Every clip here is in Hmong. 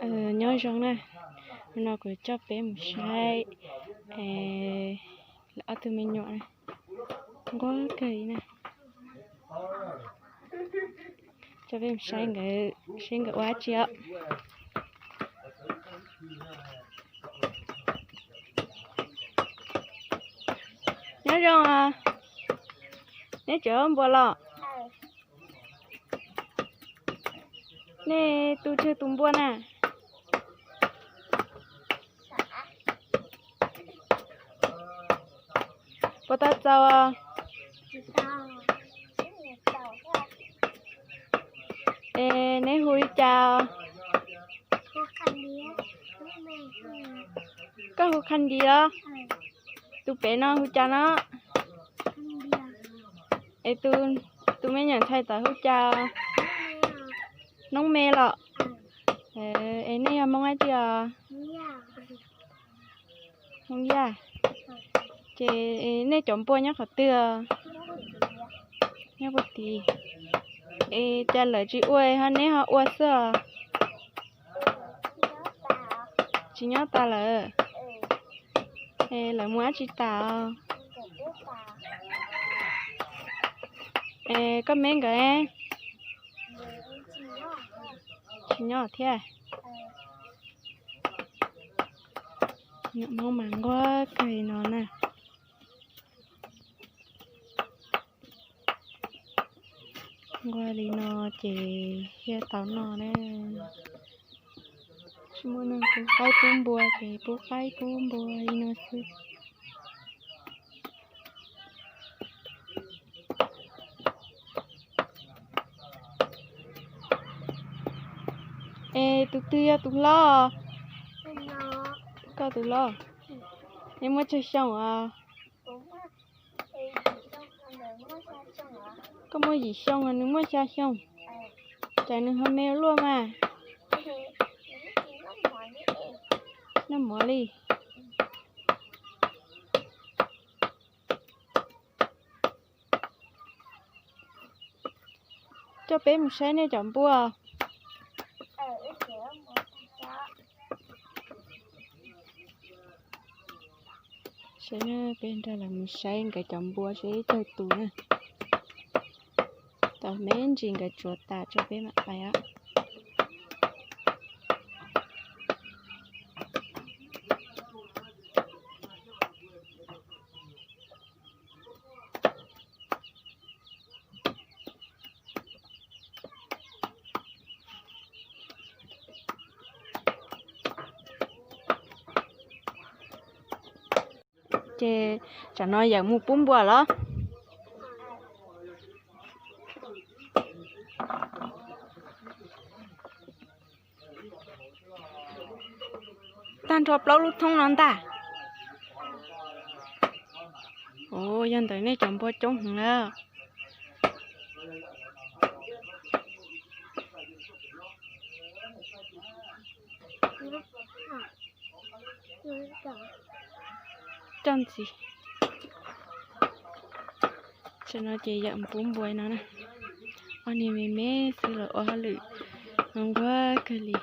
Nyob zoo na, no kuv coj peb mus saib lawv ob tug me nyuam na, nquag kawg li na. Coj peb mus saib nkawd seb nkawd ua dab tsi os. Nyob zoo os, neb tseem npua los? Nej tu tsawg tus npua na? Puas tau txaus? Es neb hu li cas? Koj hu Khandi los? Tus pem no hu cas no? Es tus me nyuam ntxhais tod hu cas? Noob Me los? Es nej yog Hmoob dab tsi os? Hmoob Yaj. Ces nej cov npua nyob qhov twg? Nyob puag tid. Es cas lawv tsis ua ho neb ho ua xwb os? Tsis nyob tas lawm. Es lawv mus dab tsi tas os? Es koj me nkawd? Tsis nyob thiab. Nyuam Hmoob mas nquag kawg li no na. Nquag li no ces thiaj tau noj na. Tsis muaj neeg pub qaib pub npua ces pub qaib pub npua li no xwb. Es tus twg yog tus hlob? Koj tus hlob. Neb muaj tsawg xyoo os? Koj muaj yim xyoo, nws muaj xya xyoo. Cas nws ho me ua luaj mas? Noj mov li. Coj peb mus saib nej cov npua. Saib na, peb nrog lawv mus saib nkawd cov npua seb tsawg tus na. Tau me ntsis nkawd tsuav tas tso peb mam pais os. Ces tsam no yawm mus pub npua los? Tag nrho plaub lub thoob no ntag. Ua, yog ntawd nej cov npua coob heev na. Coj ntxiv. Tam no ces yawm pub npua no na. Ob niag me me xwb los ua hauj lwm nquag kawg li.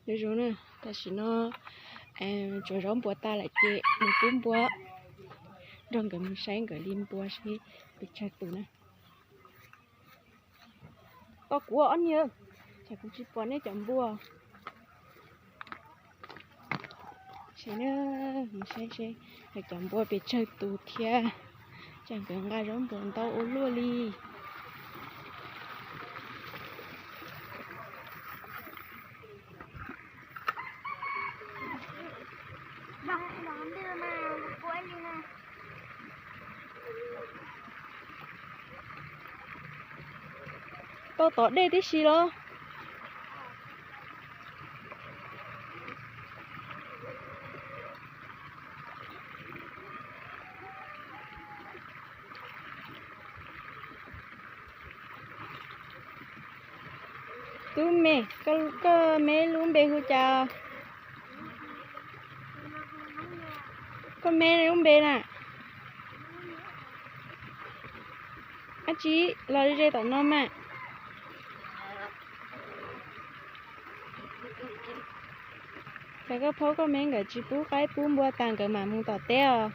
Nyob zoo na, tam sim no tsuav zaub npua tas lawm ces mus pub npua, nrog nkawd mus saib nkawd li npua seb pes tsawg tus na. Tos kuv ob niag, tsam kuv tsis pom nej cov npua. Saib na, mus saib seb cov npua pes tsawg tus thiab, tsam nkawd nqa zaub npua ntau ua luaj li. Tau tom dej tib si los? Tub me, koj me lub npe hu cas? Koj me lub npe na? Ab tsi, los ze tom no mas. Ces koj phob koj me nkawd tsis pub qaib pub npua tas nkawd mam mus tom teb os.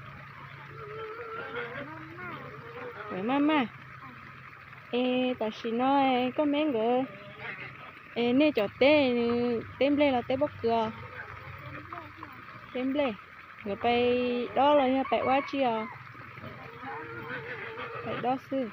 Nkawd maj maj. Es tam sim no koj me nkawd, es nej cov teb, teb nplej los teb pob kws os? Teb nplej. Nkawd pais dob los yog pais ua tsi os? Pais dob xwb.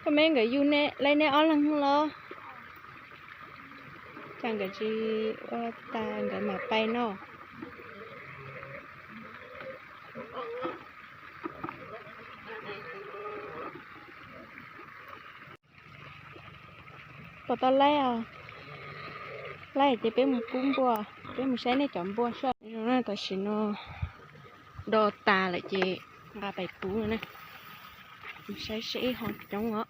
Koj me nkawd yug nej, lawv nej ob leeg los? Cas nkawd tsis ua tas nkawd mam pais no? Pom tau laib os. Laib ces peb mus pub npua, peb mus saib nej cov npua soj. Zoo na, tam sim no do tas lawm ces nqa pais pub na. Mus saib seb ho coob os.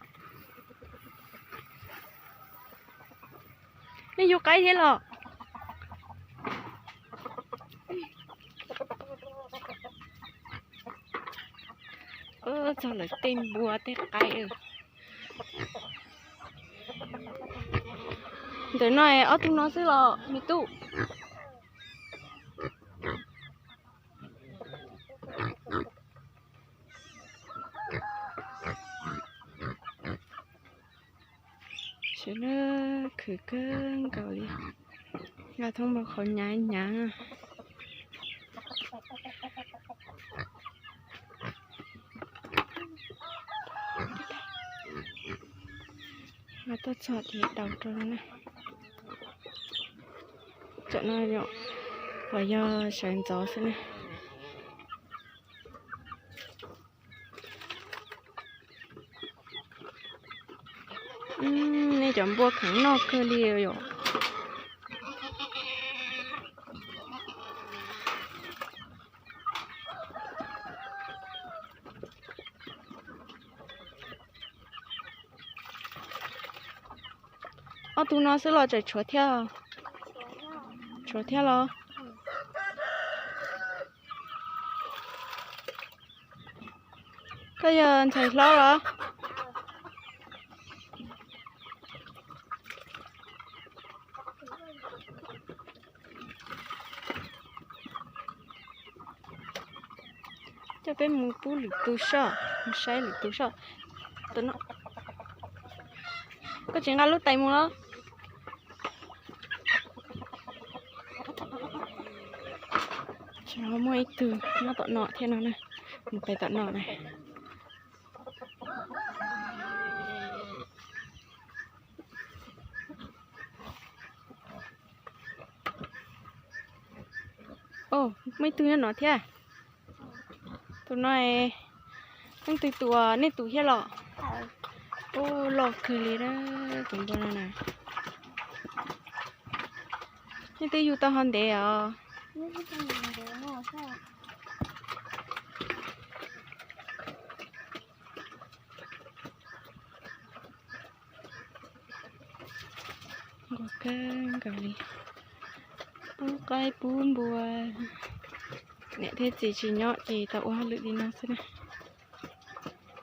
Nej yug qaib thiab los? Txog lawv tej npua tej qaib. Ntawm no ob tug no xwb los me tub? Sawv daws khwv kawg nkaus li, nqa thoob npua qhauv hnyav hnyav. Nqa tuaj txog ces daus rau no na. Tam no los yog sawv ntxov xwb na. Nej cov npua kheev noj kawg li yom. Ob tug no xwb los tseem tshuav thiab? Tshuav thiab los? Koj yog ntxhais hlob los? Coj peb mus pub lwm tus soj, mus saib lwm tus soj. Koj tsis nqa lub tais mus los? Muaj ib tug nyob tom no thiab no na, mus pem tom no na. Muaj ib tug nyob no thiab. Tus no leej twg tus, nej tus thiab los? Ub, loj kawg li na, tus npua no na. Nej twb yug tau ho ntev os? Nquag kawg nkaus li, pub qaib pub npua. Niam thiab txiv tsis nyob ces tau ua hauj lwm li no xwb na.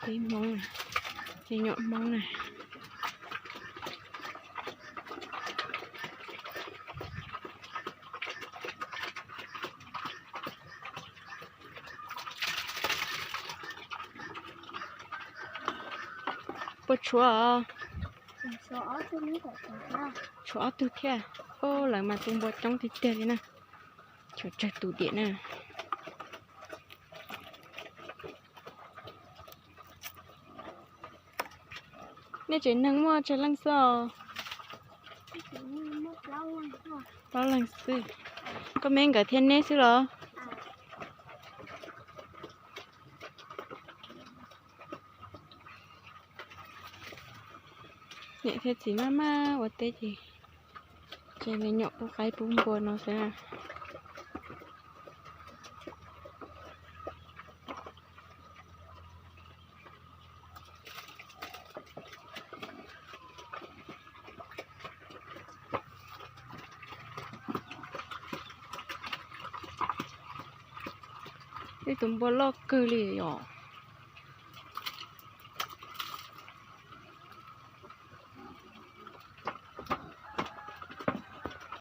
Tib Hmoob, tib nyuam Hmoob na. Puas tshuav? Tshuav ob tug thiab. Ub, lawv mas tu npua coob tiag tiag li na. Tshuav tsawg tus diam na. Nej tsev neeg muaj tsawg leej xwb os? Plaub leeg xwb. Koj me nkawd thiab neb xwb los? Niam thiab txiv maj maj ua teb ces, ces me nyuam pub qaib pub npua no xwb na. Ib tug npua loj kawg li os.